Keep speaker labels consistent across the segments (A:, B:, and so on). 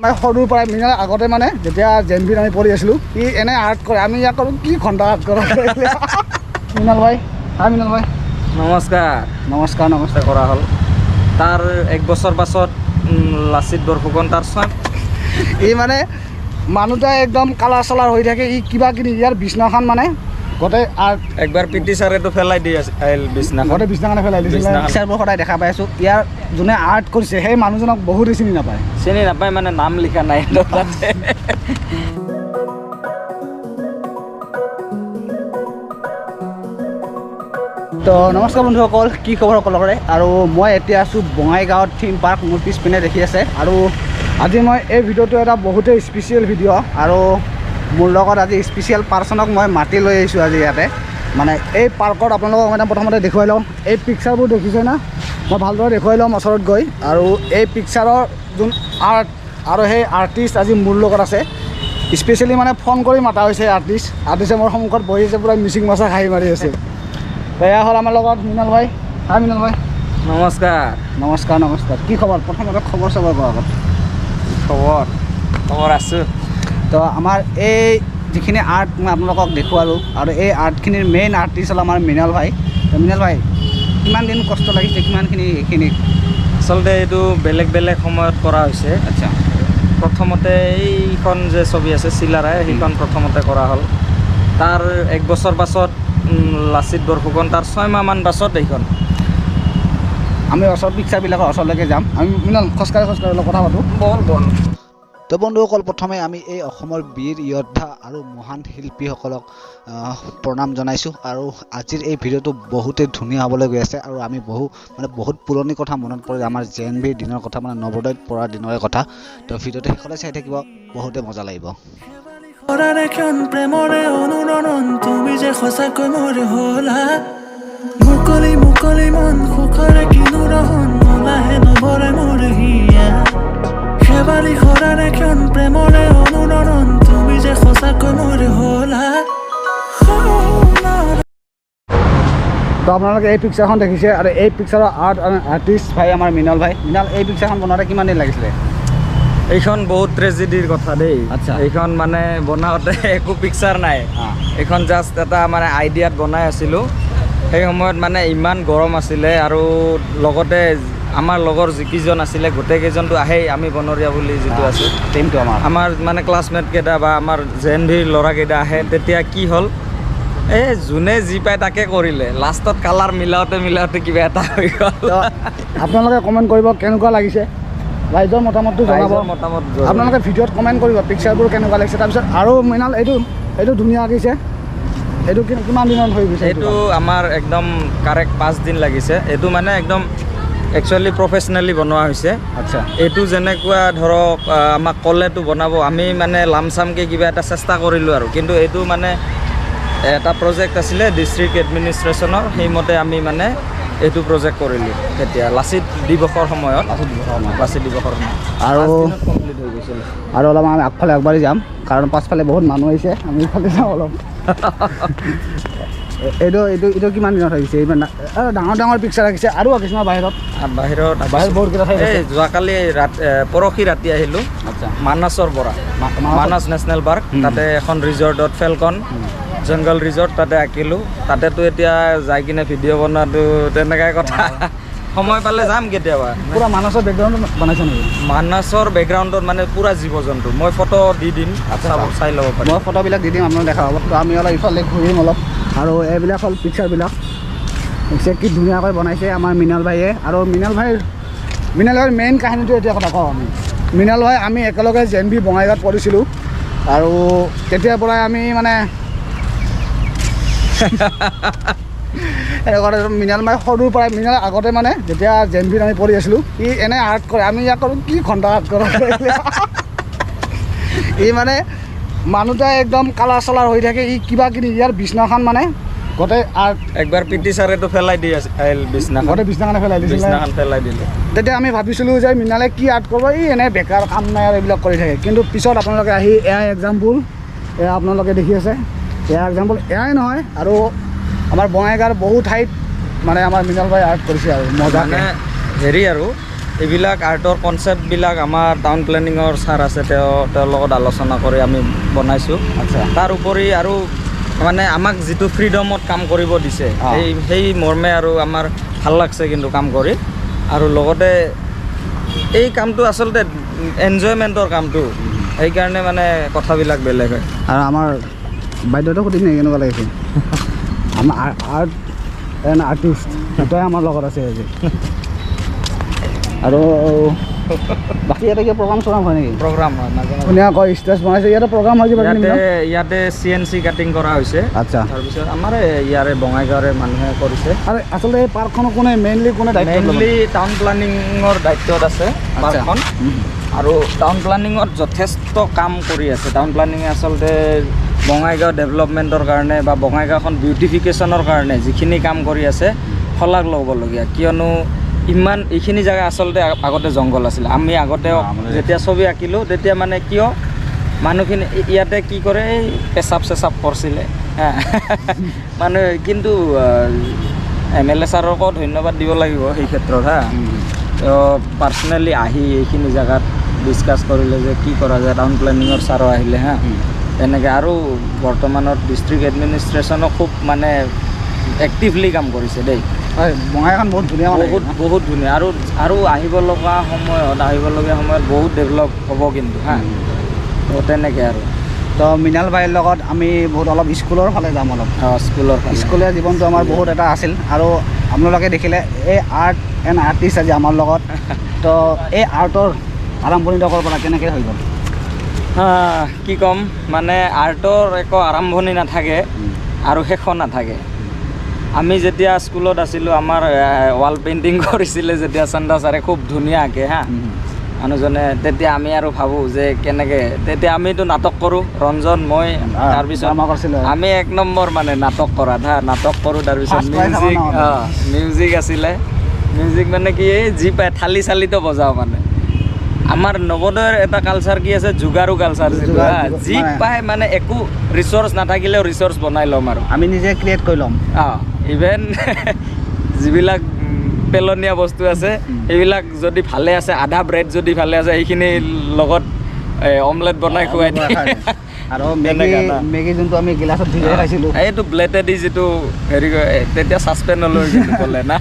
A: মানে সৰুৰ পৰাই মৃণাল আগতে মানে যেতিয়া জেন ভিত আমি পঢ়ি আছিলোঁ, সি এনে আৰ্ট কৰে, আমি ইয়াক কৰোঁ কি ঘণ্টা আৰ্ট কৰোঁ। মৃণাল ভাই, হাই মৃণাল ভাই।
B: নমস্কাৰ।
A: নমস্কাৰ, নমস্কাৰ।
B: কৰা হ'ল তাৰ এক বছৰ পাছত লাচিত বৰফুকন তাৰ ছয়
A: ই মানে মানুহটা একদম কালাৰ চালাৰ হৈ থাকে, ই কিবা কিবি ইয়াৰ বিছনাখন মানে গোটেই আৰ্ট।
B: একবাৰ পিটি ছাৰেটো পেলাই দি আহিল বিছনাখন,
A: গোটেই বিছনাখনে পেলাই দিছিল।
B: বিছনাখন।
A: পিকচাৰবোৰ সদায় দেখা পাই আছোঁ। ইয়াৰ যোনে আৰ্ট কৰিছে সেই মানুহজনক বহুতে চিনি নাপায়।
B: চিনি নাপায় মানে নাম লিখা নাই তাতে।
A: তো নমস্কাৰ বন্ধুসকল, কি খবৰ সকলোৰে? আৰু মই এতিয়া আছোঁ বঙাইগাঁৱত থিম পাৰ্ক, মোৰ পিছপিনে দেখি আছে। আৰু আজি মই এই ভিডিঅ'টো এটা বহুতেই স্পেচিয়েল ভিডিঅ' আৰু মোৰ লগত আজি স্পেচিয়েল পাৰ্চনক মই মাতি লৈ আহিছোঁ আজি ইয়াতে। মানে এই পাৰ্কত আপোনালোকক মানে প্ৰথমতে দেখুৱাই লওঁ, এই পিকচাৰবোৰ দেখিছে না, মই ভালদৰে দেখুৱাই ল'ম ওচৰত গৈ। আৰু এই পিকচাৰৰ যোন আৰ্ট আৰু সেই আৰ্টিষ্ট আজি মোৰ লগত আছে। স্পেচিয়েলি মানে ফোন কৰি মাতা হৈছে আৰ্টিষ্ট, আৰ্টিষ্টে মোৰ সন্মুখত বহি আছে, পূৰা মিচিং মাছা হাঁহি মাৰি আছে। এয়া হ'ল আমাৰ লগত মৃণাল ভাই। হাই মৃণাল ভাই।
B: নমস্কাৰ।
A: নমস্কাৰ, নমস্কাৰ। কি খবৰ? প্ৰথমতে খবৰ চবৰ কোৱা আগত।
B: খবৰ, খবৰ আছোঁ।
A: তো আমাৰ এই যিখিনি আৰ্ট মই আপোনালোকক দেখুৱালোঁ আৰু এই আৰ্টখিনিৰ মেইন আৰ্টিষ্ট হ'ল আমাৰ মৃণাল ভাই। তো মৃণাল ভাই, কিমান দিন কষ্ট লাগিছে, কিমানখিনি এইখিনি?
B: আচলতে এইটো বেলেগ বেলেগ সময়ত কৰা হৈছে।
A: আচ্ছা।
B: প্ৰথমতে এইখন যে ছবি আছে চিলাৰায়, সেইখন প্ৰথমতে কৰা হ'ল। তাৰ এক বছৰ পাছত লাচিত বৰফুকন, তাৰ 6 মাহমান পাছত এইখন।
A: আমি ওচৰ পিকচাৰবিলাকৰ ওচৰলৈকে যাম। আমি মৃণাল খোজকাঢ়ি খোজকাঢ়ি অলপ কথা পাতোঁ।
B: বল বল।
A: তো বন্ধুসকল, প্ৰথমে আমি এই অসমৰ বীৰ যোদ্ধা আৰু মহান শিল্পীসকলক প্ৰণাম জনাইছোঁ। আৰু আজিৰ এই ভিডিঅ'টো বহুতেই ধুনীয়া হ'বলৈ গৈ আছে। আৰু আমি বহুত পুৰণি কথা মনত পৰে, আমাৰ জে এন ভিৰ দিনৰ কথা, মানে নৱোদয়ত পঢ়াৰ দিনৰে কথা। তো ভিডিঅ'টো শেষলৈ চাই থাকিব, বহুতে মজা লাগিব।
C: প্ৰেমৰে অনুৰণন, তুমি যে সঁচাকৈ মোৰ হ'লা। মুকলি মুকলি মন, সুখৰে কিনো ৰহণ, নোলাহে নভৰে মোৰ হিয়া। শেৱালি সৰাৰে ক্ষণ, প্ৰেমৰে অনুৰণন, তুমি যে সঁচাকৈ মোৰ হ'লা।
A: তো আপোনালোকে এই পিকচাৰখন দেখিছে আৰু এই পিকচাৰৰ আৰ্ট আৰ্টিষ্ট ভাই আমাৰ মৃণাল ভাই। মৃণাল, এই পিকচাৰখন বনাওঁতে কিমান দিন লাগিছিলে?
B: এইখন বহুত ট্ৰেজেডিৰ কথা দেই।
A: আচ্ছা।
B: এইখন মানে বনাওঁতে একো পিকচাৰ নাই, এইখন জাষ্ট এটা মানে আইডিয়াত বনাই আছিলোঁ। সেই সময়ত মানে ইমান গৰম আছিলে আৰু লগতে আমাৰ লগৰ যিকেইজন আছিলে গোটেইকেইজনতো আহেই, আমি বনৰীয়া বুলি যিটো আছে
A: টিমটো আমাৰ,
B: আমাৰ মানে ক্লাছমেট কেইটা বা আমাৰ জে এন ভিৰ ল'ৰাকেইটা আহে। তেতিয়া কি হ'ল, এই যোনে যি পায় তাকে কৰিলে, লাষ্টত কালাৰ মিলাওঁতে মিলাওঁতে কিবা এটা হৈ গ'ল।
A: তো আপোনালোকে কমেণ্ট কৰিব কেনেকুৱা লাগিছে, ৰাইজৰ মতামতটো জনাব।
B: ৰাইজৰ মতামত জৰুৰী।
A: আপোনালোকে ভিডিঅ'ত কমেণ্ট কৰিব পিকচাৰবোৰ কেনেকুৱা লাগিছে। তাৰপিছত আৰু মৃণাল, এইটো ধুনীয়া আঁকিছে, এইটো কিমান দিনত হৈ গৈছে?
B: এইটো আমাৰ একদম কাৰেক্ট 5 দিন লাগিছে। এইটো মানে একদম একচুৱেলি প্ৰফেচনেলি বনোৱা হৈছে।
A: আচ্ছা।
B: এইটো যেনেকুৱা ধৰক, আমাক ক'লেতো বনাব, আমি মানে লামচামকৈ কিবা এটা চেষ্টা কৰিলোঁ আৰু, কিন্তু এইটো মানে এটা প্ৰজেক্ট আছিলে ডিষ্ট্ৰিক্ট এডমিনিষ্ট্ৰেশ্যনৰ, সেইমতে আমি মানে এইটো প্ৰজেক্ট কৰিলোঁ তেতিয়া লাচিত দিৱসৰ সময়ত।
A: লাচিত দিৱসৰ সময়ত।
B: লাচিত দিৱসৰ সময়ত।
A: আৰু
B: পাঁচ দিনত কমপ্লিট হৈ গৈছিলে।
A: আৰু অলপ আমি আগফালে আগবাঢ়ি যাম, কাৰণ পাছফালে বহুত মানুহ আহিছে, আমি ইফালে যাওঁ অলপ। এইটো কিমান দিনত হৈ গৈছে? ইমান ডাঙৰ ডাঙৰ পিকচাৰ আঁকিছে আৰু আঁকিছে ন বাহিৰত?
B: বাহিৰত
A: বাহিৰত বহুত কেইটা ঠাইত
B: এই
A: আছে।
B: যোৱাকালি পৰহি ৰাতি আহিলোঁ।
A: আচ্ছা।
B: মানাছৰ পৰা। মানাছ নেশ্যনেল পাৰ্ক, তাতে এখন ৰিজৰ্টত, ফেলকন জংগল ৰিজৰ্ট, তাতে আঁকিলোঁ। তাতেতো এতিয়া যাই কিনে ভিডিঅ' বনোৱাটো তেনেকুৱাই কথা, সময় পালে যাম কেতিয়াবা।
A: পূৰা মানাছৰ বেকগ্ৰাউণ্ডত বনাইছে নেকি?
B: মানাছৰ বেকগ্ৰাউণ্ডত মানে পূৰা জীৱ জন্তু, মই ফটো দি দিম,
A: আচ্ছা।
B: চাই ল'ব পাৰিম।
A: মই ফটোবিলাক দি দিম, আপোনালোক দেখা পাব। তো আমি অলপ ইফালে ঘূৰিম অলপ। আৰু এইবিলাক হ'ল পিকচাৰবিলাক, দেখিছে কি ধুনীয়াকৈ বনাইছে আমাৰ মৃণাল ভাইয়ে। আৰু মৃণাল ভাইৰ মেইন কাহিনীটো এতিয়া কথা কওঁ আমি। মৃণাল ভাই আমি একেলগে জে এন ভি বঙাইগাঁৱত পঢ়িছিলোঁ আৰু তেতিয়াৰ পৰাই আমি মানে এনেকুৱা মৃণাল ভাই সৰুৰ পৰাই, মৃণাল আগতে মানে যেতিয়া জে এন ভিত আমি পঢ়ি আছিলোঁ, সি এনে আৰ্ট কৰে, আমি ইয়াক কৰোঁ কি ঘণ্টা আৰ্ট কৰোঁ। ই মানে মানুহটা একদম কালাৰ চালাৰ হৈ থাকে, ই কিবা কিবি ইয়াৰ বিছনাখন মানে গোটেই আৰ্ট।
B: একবাৰ পিটি ছাৰেটো পেলাই দি আহিল বিছনাখন।
A: গোটেই বিছনাখনে পেলাই দিছিলে।
B: বিছনাখন পেলাই দিলে।
A: তেতিয়া আমি ভাবিছিলোঁ যে মৃণালে কি আৰ্ট কৰিব, ই এনে বেকাৰ কাম নাই আৰু এইবিলাক কৰি থাকে। কিন্তু পিছত আপোনালোকে আহি এয়া এক্সাম্পল, এয়া আপোনালোকে দেখি আছে, এয়া এক্সাম্পল এয়াই নহয়, আৰু আমাৰ বঙাইগাঁৱৰ বহু ঠাইত মানে আমাৰ মৃণাল ভাই আৰ্ট কৰিছে আৰু মজাকে।
B: মানে হেৰি আৰু এইবিলাক আৰ্টৰ কনচেপ্টবিলাক আমাৰ টাউন প্লেনিঙৰ ছাৰ আছে, তেওঁৰ লগত আলোচনা কৰি আমি বনাইছোঁ। তাৰ উপৰি আৰু মানে আমাক যিটো ফ্ৰীডমত কাম কৰিব দিছে, সেই মৰ্মে আৰু আমাৰ ভাল লাগছে কিন্তু কাম কৰি। আৰু লগতে এই কামটো আচলতে এনজয়মেণ্টৰ কামটো, সেইকাৰণে মানে কথাবিলাক বেলেগ হয়।
A: আৰু আমাৰ বাইদেউটো সুধিম নেকি কেনেকুৱা লাগিছে? আমাৰ আৰ্ট এণ্ড আৰ্টিষ্ট দুটাই আমাৰ লগত আছে আজি। আৰু বাকী ইয়াতে কিবা প্ৰগ্ৰাম চগ্ৰাম হয় নেকি?
B: প্ৰগ্ৰাম হয় মাজে মাজে।
A: ধুনীয়াকৈ ষ্টেজ বনাইছে, ইয়াতে প্ৰগ্ৰাম হয় কিবা কিবি
B: ইয়াতে
A: ন?
B: ইয়াতে চিএনচি কাটিং কৰা হৈছে। তাৰপিছত আমাৰ ইয়াৰে বঙাইগাঁৱৰে মানুহে কৰিছে।
A: আৰু আচলতে এই পাৰ্কখনৰ কোনে মেইনলি, কোনে দায়িত্ব ল'ব?
B: মেইনলি টাউন প্লানিঙৰ দায়িত্বত আছে পাৰ্কখন। আৰু টাউন প্লানিঙত যথেষ্ট কাম কৰি আছে। টাউন প্লানিঙে আচলতে বঙাইগাঁও ডেভেলপমেণ্টৰ কাৰণে বা বঙাইগাঁওখন বিউটিফিকেশ্যনৰ কাৰণে যিখিনি কাম কৰি আছে, শলাগ ল'বলগীয়া। কিয়নো ইমান এইখিনি জেগা আচলতে আগতে জংঘল আছিলে। আমি আগতেও যেতিয়া ছবি আঁকিলোঁ তেতিয়া মানে কিয় মানুহখিনি ইয়াতে কি কৰে, এই পেচাব চেচাব কৰিছিলে হা। মানে কিন্তু এমএলএ ছাৰকো ধন্যবাদ দিব লাগিব সেই ক্ষেত্ৰত হা। তেওঁ পাৰ্চনেলি আহি এইখিনি জেগাত ডিছকাছ কৰিলে যে কি কৰা যায়, টাউন প্লেনিঙৰ ছাৰো আহিলে হা। তেনেকৈ আৰু বৰ্তমানত ডিষ্ট্ৰিক্ট এডমিনিষ্ট্ৰেশ্যনো খুব মানে এক্টিভলি কাম কৰিছে দেই।
A: হয়, বঙাইগাঁওখন বহুত ধুনীয়া মানে।
B: বহুত বহুত ধুনীয়া। আৰু আহিবলগীয়া সময়ত বহুত ডেভেলপ হ'ব কিন্তু হা। তো তেনেকৈ আৰু।
A: তো মৃণাল ভাইৰ লগত আমি বহুত অলপ স্কুলৰ ফালে যাম অলপ।
B: অঁ, স্কুলৰ ফালে।
A: স্কুলীয়া জীৱনটো আমাৰ বহুত এটা আছিল। আৰু আপোনালোকে দেখিলে এই আৰ্ট এণ্ড আৰ্টিষ্ট আজি আমাৰ লগত। তো এই আৰ্টৰ আৰম্ভণিটো ক'ৰ পৰা কেনেকৈ হৈ গ'ল?
B: কি ক'ম, মানে আৰ্টৰ একো আৰম্ভণি নাথাকে আৰু শেষো নাথাকে। আমি যেতিয়া স্কুলত আছিলোঁ, আমাৰ ৱাল পেইণ্টিং কৰিছিলে যেতিয়া চন্দা ছাৰে খুব ধুনীয়াকৈ হা, মানুহজনে, তেতিয়া আমি আৰু ভাবোঁ যে কেনেকৈ, তেতিয়া আমিতো নাটক কৰোঁ, ৰঞ্জন মই, তাৰপিছত
A: ড্ৰামা কৰিছিলোঁ।
B: আমি এক নম্বৰ মানে নাটক কৰাত হা, নাটক কৰোঁ। তাৰপিছত
A: First prize
B: music,
A: আমাৰ নামত।
B: অঁ, মিউজিক আছিলে। মিউজিক মানে কি, এই যি পায় থালি চালিতো বজাওঁ। মানে আমাৰ নৱোদয়ৰ এটা কালচাৰ কি আছে, যোগাৰু কালচাৰ যিটো,
A: যোগাৰ,
B: হা, যি পায় মানে একো ৰিচৰ্চ নাথাকিলেও ৰিচৰ্চ বনাই ল'ম আৰু
A: আমি নিজে ক্ৰিয়েট কৰি ল'ম।
B: অঁ, ইভেন যিবিলাক পেলনীয়া বস্তু আছে, সেইবিলাক যদি ভালে আছে, আধা ব্ৰেড যদি ভালে আছে, সেইখিনি লগত অমলেট বনাই খুৱাই দিয়ে।
A: আৰু মেগী
B: তেনেকা না।
A: মেগী যোনটো আমি গিলাচত ভিজাই খাইছিলোঁ।
B: এইটো প্লেটেদি যিটো হেৰি কৰে, তেতিয়া ছাছপেণ্ড লৈ কিন্তু ক'লে না।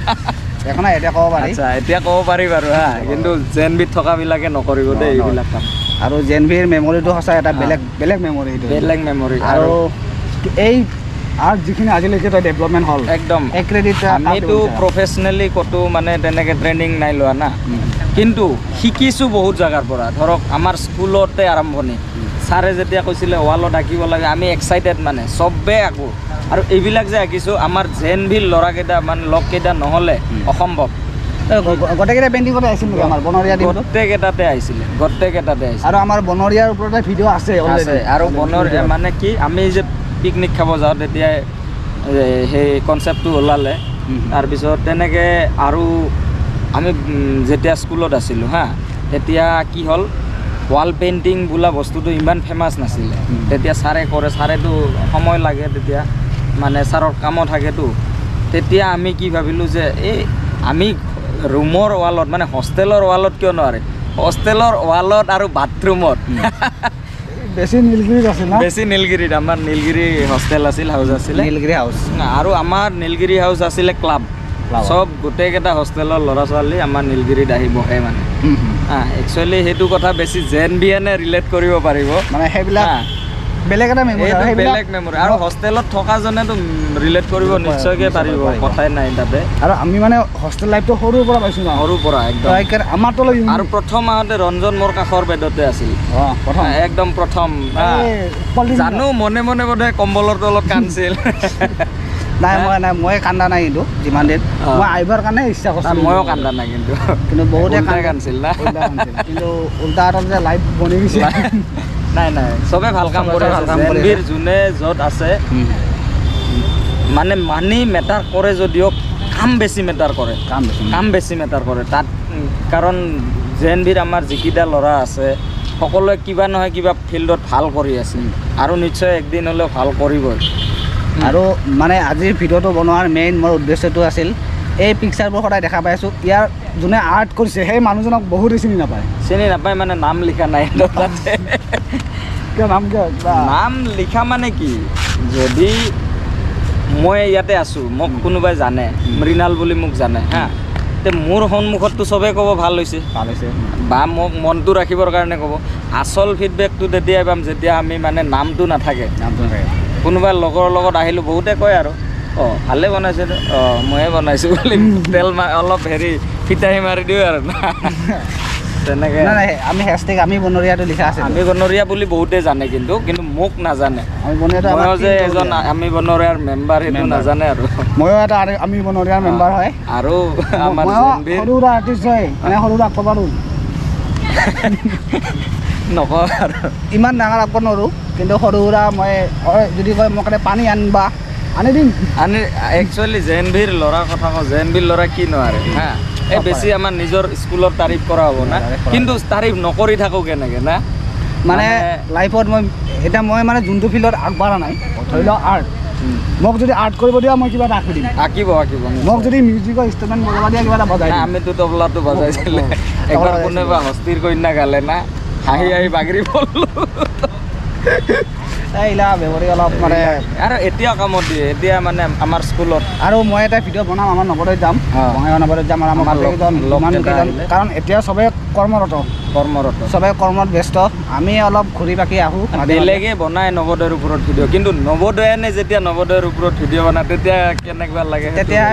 A: একো নাই, এতিয়া ক'ব পাৰি।
B: আচ্ছা, এতিয়া ক'ব পাৰি বাৰু হা, কিন্তু জেএনবিত থকাবিলাকে নকৰিব দেই এইবিলাক কাম।
A: আৰু জেএনবিৰ মেমৰিটো সঁচা এটা বেলেগ বেলেগ মেমৰি এইটো।
B: বেলেগ মেমৰি।
A: আৰু এই আৰ্ট যিখিনি আজিলৈকে তই ডেভেলপমেণ্ট হ'ল,
B: একদম।
A: এই ক্ৰেডিট
B: আমিতো প্ৰফেচনেলি ক'তো মানে তেনেকৈ ট্ৰেইনিং নাই লোৱা না, কিন্তু শিকিছোঁ বহুত জেগাৰ পৰা। ধৰক আমাৰ স্কুলতে আৰম্ভণি, ছাৰে যেতিয়া কৈছিলে ৱালত আঁকিব লাগে, আমি এক্সাইটেড, মানে চবেই আঁকো। আৰু এইবিলাক যে আঁকিছোঁ, আমাৰ জেএনবিৰ ল'ৰাকেইটা মানে লগকেইটা নহ'লে অসম্ভৱ।
A: গোটেইকেইটা পেইণ্টিঙতে আহিছিল নেকি আমাৰ বনৰীয়া দিনটো?
B: গোটেইকেইটাতে আহিছিলে, গোটেইকেইটাতে আহিছিলে।
A: আৰু আমাৰ বনৰীয়াৰ ওপৰতে ভিডিঅ' আছে already।
B: আছে। আৰু বনৰ মানে কি, আমি যে পিকনিক খাব যাওঁ, তেতিয়া সেই কনচেপ্টটো ওলালে। তাৰপিছত তেনেকৈ আৰু আমি যেতিয়া স্কুলত আছিলোঁ হা, তেতিয়া কি হ'ল, ৱাল পেইণ্টিং বোলা বস্তুটো ইমান ফেমাছ নাছিলে। তেতিয়া ছাৰে কৰে, ছাৰেতো সময় লাগে, তেতিয়া মানে ছাৰৰ কামো থাকেতো। তেতিয়া আমি কি ভাবিলোঁ যে এই আমি ৰুমৰ ৱালত, মানে হোষ্টেলৰ ৱালত কিয় নোৱাৰে, হোষ্টেলৰ ৱালত আৰু বাথৰুমত।
A: বেছি নীলগিৰিত আছিল না?
B: বেছি নীলগিৰিত। আমাৰ নীলগিৰি হোষ্টেল আছিল, হাউচ আছিলে।
A: নীলগিৰি হাউচ।
B: আৰু আমাৰ নীলগিৰি হাউচ আছিলে ক্লাব।
A: ক্লাব।
B: চব গোটেইকেইটা হোষ্টেলৰ ল'ৰা ছোৱালী আমাৰ নীলগিৰিত আহি বহে মানে। একচুৱেলি সেইটো কথা বেছি জেএনবি এনে ৰিলেট কৰিব পাৰিব।
A: মানে সেইবিলাক বেলেগ এটা মেমৰি।
B: এইটো বেলেগ মেমৰি। আৰু হোষ্টেলত থকাজনেতো ৰিলেট কৰিব নিশ্চয়কৈ পাৰিব, কথাই নাই তাতে।
A: আৰু আমি মানে হোষ্টেল লাইফটো সৰুৰ পৰা পাইছোঁ ন।
B: সৰুৰ পৰা একদম।
A: তো সেইকাৰণে আমাৰতো অলপ
B: আৰু প্ৰথম আহোঁতে ৰঞ্জন মোৰ কাষৰ বেডতে আছিল।
A: অঁ, প্ৰথম।
B: একদম প্ৰথম।
A: এই পলিথিন
B: জানো মনে মনে বোধহয় কম্বলৰ তলত কান্দছিল।
A: নাই, মই নাই, মই কান্দা নাই কিন্তু যিমান দিন মই আহিবৰ কাৰণে ইচ্ছা কৰিছিলোঁ।
B: ময়ো কান্দা নাই কিন্তু।
A: কিন্তু বহুতে
B: উল্টাই কান্দছিল না?
A: উল্টাই কান্দছিল। কিন্তু উল্টা এটা যে লাইফ বনি গৈছে।
B: নাই নাই, চবে ভাল কাম
A: চবে
B: কৰি
A: ভাল
B: আছে।
A: কাম কৰি
B: জেএনবিৰ
A: আছে।
B: যোনে য'ত আছে, মানে মানি মেটাৰ কৰে যদিও কাম বেছি মেটাৰ কৰে।
A: কাম বেছি।
B: কাম বেছি মেটাৰ কৰে তাত। কাৰণ জেএনবিৰ আমাৰ যিকেইটা ল'ৰা আছে, সকলোৱে কিবা নহয় কিবা ফিল্ডত ভাল কৰি আছে আৰু নিশ্চয় একদিন হ'লেও ভাল কৰিবই।
A: আৰু মানে আজিৰ ভিডিঅ'টো বনোৱাৰ মেইন মোৰ উদ্দেশ্যটো আছিল, এই পিকচাৰবোৰ সদায় দেখা পাইছোঁ, ইয়াৰ যোনে আৰ্ট কৰিছে সেই মানুহজনক বহুতে চিনি নাপায়।
B: চিনি নাপায় মানে নাম লিখা নাই তাতে।
A: কিয় নাম, কিয়
B: নাম লিখা মানে কি, যদি মই ইয়াতে আছোঁ, মোক কোনোবাই জানে, মৃণাল বুলি মোক জানে, হা, তে মোৰ সন্মুখততো চবেই ক'ব ভাল হৈছে,
A: ভাল হৈছে,
B: বা মোক মনটো ৰাখিবৰ কাৰণে ক'ব। আচল ফিডবেকটো তেতিয়াই পাম যেতিয়া আমি মানে নামটো নাথাকে।
A: নামটো নাথাকে।
B: কোনোবা লগৰ লগত আহিলোঁ, বহুতে কয় আৰু অঁ ভালে বনাইছে, অঁ ময়ে বনাইছোঁ বুলি তেল অলপ হেৰি ফিতাহি মাৰি দিওঁ আৰু না তেনেকৈ।
A: নাই, আমি হেছটেগ আমি বনৰীয়াটো লিখা আছে।
B: আমি বনৰীয়া বুলি বহুতে জানে, কিন্তু কিন্তু মোক নাজানে।
A: আমি বনৰীয়াটো
B: ময়ো যে এজন আমি বনৰীয়াৰ মেম্বাৰ সেইটো নাজানে। আৰু
A: ময়ো এটা আমি বনৰীয়াৰ মেম্বাৰ হয়।
B: আৰু আমাৰ
A: সৰু সুৰা আৰ্টিষ্ট হয়, মানে সৰু সুৰা আঁকিব পাৰোঁ,
B: নকওঁ আৰু
A: ইমান ডাঙৰ আঁকিব নোৱাৰোঁ, কিন্তু সৰু সুৰা মই যদি কয় মোক পানী আনিবা, আনি দিম।
B: আনি একচুৱেলি জে এন ভিৰ ল'ৰাৰ কথা কওঁ, জে এন ভিৰ ল'ৰা কি নোৱাৰে, হা, এই বেছি আমাৰ নিজৰ স্কুলৰ তাৰিফ কৰা হ'ব না, কিন্তু তাৰিফ নকৰি থাকোঁ কেনেকৈ না,
A: মানে লাইফত মই এতিয়া মই মানে যোনটো ফিল্ডত আগবাঢ়া নাই, ধৰি লওক আৰ্ট, মোক যদি আৰ্ট কৰিব দিয়া মই কিবা এটা আঁকি দিম,
B: আঁকিব আঁকিব।
A: মোক যদি মিউজিকৰ ইনষ্ট্ৰুমেণ্ট বজাব দিয়া কিবা এটা বজাই।
B: আমিতো তবলাটো বজাইছিলোঁ একবাৰ, কোনোবা হস্তিৰ কন্যা গালে না, হাঁহি হাঁহি বাগৰি পৰলোঁ।
A: এইলা মেমৰি অলপ মানে
B: আৰু এতিয়া কামত দিয়ে এতিয়া মানে আমাৰ স্কুলত।
A: আৰু মই এটা ভিডিঅ' বনাম, আমাৰ নৱোদয়ত যাম, বঙাইগাঁও নৱোদয়ত যাম, আৰু আমাৰ কেইজন, কাৰণ এতিয়া চবেই কৰ্মৰত, চবেই কৰ্মত ব্যস্ত, আমি অলপ ঘূৰি পাকি আহোঁ।
B: বেলেগে বনাই নৱোদয়ৰ ওপৰত ভিডিঅ', কিন্তু নৱোদয়ানে যেতিয়া নৱোদয়ৰ ওপৰত ভিডিঅ' বনায় তেতিয়া কেনেকুৱা লাগে,
A: তেতিয়া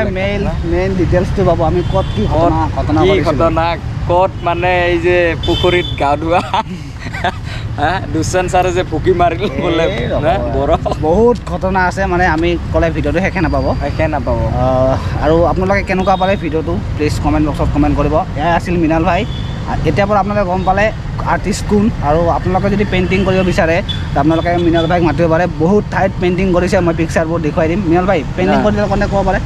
A: মেইন ডিটেইলছটো পাব আমি ক'ত কি ঘটনা,
B: কি ঘটনা ক'ত, মানে এই যে পুখুৰীত গা ধোৱা দুচান ছাৰে যে ফুকি মাৰিল বোলে,
A: বহুত ঘটনা আছে, মানে আমি ক'লে ভিডিঅ'টো শেষে নাপাব,
B: শেষে নাপাব।
A: আৰু আপোনালোকে কেনেকুৱা পালে ভিডিঅ'টো প্লিজ কমেণ্ট বক্সত কমেণ্ট কৰিব। এয়াই আছিল মৃণাল ভাই। এতিয়াৰ পৰা আপোনালোকে গম পালে আৰ্টিষ্ট কোন, আৰু আপোনালোকে যদি পেইণ্টিং কৰিব বিচাৰে আপোনালোকে মৃণাল ভাইক মাতিব পাৰে। বহুত ঠাইত পেইণ্টিং কৰিছে, মই পিকচাৰবোৰ দেখুৱাই দিম। মৃণাল ভাই, পেইণ্টিং কৰিলে কণ্টেক্ট কৰিব পাৰে,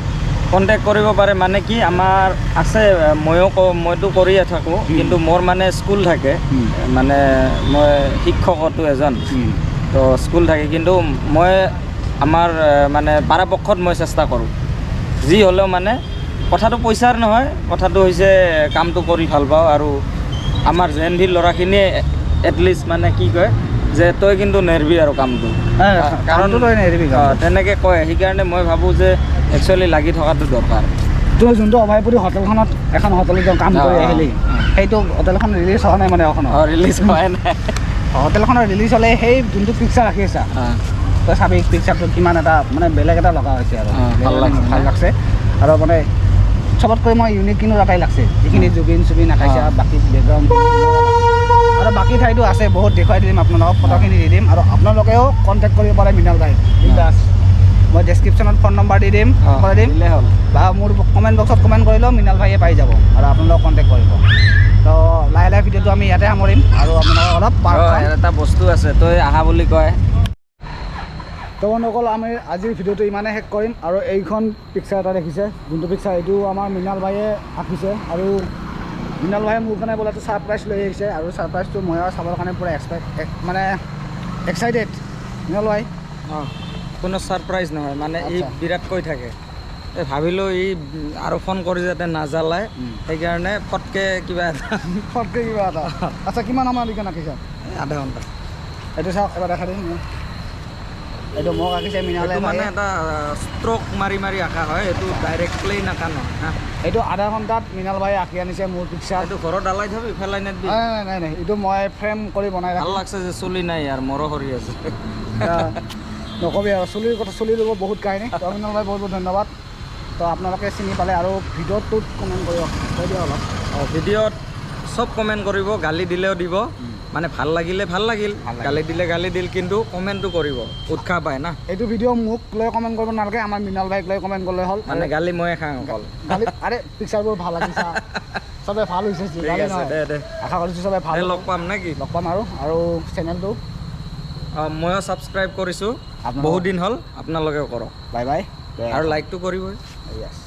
B: কণ্টেক্ট কৰিব পাৰে মানে কি আমাৰ আছে, ময়ো কওঁ, মইতো কৰিয়ে থাকোঁ, কিন্তু মোৰ মানে স্কুল থাকে, মানে মই শিক্ষকতো এজন, তো স্কুল থাকে, কিন্তু মই আমাৰ মানে পাৰাপক্ষত মই চেষ্টা কৰোঁ, যি হ'লেও মানে কথাটো পইচাৰ নহয়, কথাটো হৈছে কামটো কৰি ভাল পাওঁ। আৰু আমাৰ জে এন ভিৰ ল'ৰাখিনিয়ে এটলিষ্ট মানে কি কয় যে তই কিন্তু নেৰবি আৰু কামটো,
A: কাৰণ
B: তেনেকৈ কয়। সেইকাৰণে মই ভাবোঁ যে একচুৱেলি লাগি থকাটো দৰকাৰ।
A: তই যোনটো অভয়পুৰী হোটেলখনত এখন হোটেলত কাম কৰি আহিলি, সেইটো হোটেলখন ৰিলিজ হোৱা নাই, মানে
B: ৰিলিজ হোৱাই নাই।
A: হোটেলখনৰ ৰিলিজ হ'লে সেই যোনটো পিকচাৰ ৰাখি আছা তই চাবি, পিকচাৰটো কিমান এটা মানে বেলেগ এটা লগা হৈছে আৰু ভাল লাগছে। আৰু মানে চবতকৈ মই ইউনিক কিন্তু এটাই লাগছে, যিখিনি জুবিন চুবিন আঁকাইছে, বাকী বেকগ্ৰাউণ্ড আৰু বাকী ঠাইতো আছে বহুত, দেখুৱাই দিম আপোনালোকক, ফটোখিনি দি দিম। আৰু আপোনালোকেও কণ্টেক্ট কৰিব পাৰে মৃণাল ভাই বিন্দাছ। মই ডেছক্ৰিপশ্যনত ফোন নম্বৰ দি দিম, কৰি দিম, বা মোৰ কমেণ্ট বক্সত কমেণ্ট কৰিলেও মৃণাল ভাইয়ে পাই যাব আৰু আপোনালোকক কণ্টেক্ট কৰিব। তো লাহে লাহে ভিডিঅ'টো আমি ইয়াতে সামৰিম। আৰু আপোনালোকক অলপ
B: এটা বস্তু আছে, তই আহা বুলি কয়।
A: তো বন্ধুসকল, আমি আজিৰ ভিডিঅ'টো ইমানেই শেষ কৰিম। আৰু এইখন পিকচাৰ এটা দেখিছে, যোনটো পিকচাৰ এইটো আমাৰ মৃণাল ভাইয়ে আঁকিছে, আৰু মৃণাল ভাইয়ে মোৰ কাৰণে বোলে এটা ছাৰপ্ৰাইজ লৈ আহিছে, আৰু ছাৰপ্ৰাইজটো মই চাবৰ কাৰণে পূৰা মানে এক্সাইটেড। মৃণাল ভাই,
B: অঁ, কোনো ছাৰপ্ৰাইজ নহয়, মানে ই বিৰাট কৈ থাকে, এই ভাবিলোঁ ই আৰু ফোন কৰি যাতে নাজ্বালায়, সেইকাৰণে ফটকৈ কিবা এটা,
A: ফটকৈ কিবা এটা। আচ্ছা, কিমান সময়লৈকে আঁকিছা?
B: আধা ঘণ্টা।
A: এইটো চাওক, এবাৰ দেখাই দিম। এইটো মোক আঁকিছে মৃণালে,
B: মানে এটা ষ্ট্ৰক মাৰি মাৰি আঁকা হয়, এইটো ডাইৰেক্ট প্লেইন আঁকা নহয়।
A: এইটো আধা ঘণ্টাত মৃণাল ভাই আঁকি আনিছে মোৰ পিকচাৰ।
B: এইটো ঘৰত আলাই থবি, ফেলাই নিদিবি।
A: নাই নাই নাই, এইটো মই ফ্ৰেম কৰি বনাই
B: ভাল লাগছে যে চুলি নাই আৰু মৰো সৰি আছে,
A: নকবি আৰু চুলিৰ কথা, চুলিৰ লগত বহুত কাহিনী। তো মৃণাল ভাই বহুত বহুত ধন্যবাদ। তো আপোনালোকে চিনি পালে আৰু ভিডিঅ'টোত কমেণ্ট কৰিব, কৈ দিয়া অলপ।
B: অঁ, ভিডিঅ'ত চব কমেণ্ট কৰিব, গালি দিলেও দিব, মানে ভাল লাগিলে ভাল লাগিল, গালি দিলে গালি দিল, কিন্তু কমেণ্টটো কৰিব, উৎসাহ পায় না।
A: এইটো ভিডিঅ' মোক লৈ কমেণ্ট কৰিব নালাগে, আমাৰ মৃণাল ভাইক লৈ কমেণ্ট কৰিলে হ'ল।
B: মানে গালি ময়ে খাওঁ অকল
A: গালি। আৰে পিকচাৰবোৰ ভাল লাগিছে, চবে ভাল হৈছে, আশা কৰিছোঁ চবে ভাল।
B: লগ পাম নে কি?
A: লগ পাম। আৰু আৰু চেনেলটো
B: ময়ো ছাবস্ক্ৰাইব কৰিছোঁ, বহুত দিন হ'ল, আপোনালোকেও কৰক।
A: বাই বাই,
B: আৰু লাইকটো কৰিবই।
A: য়েছ।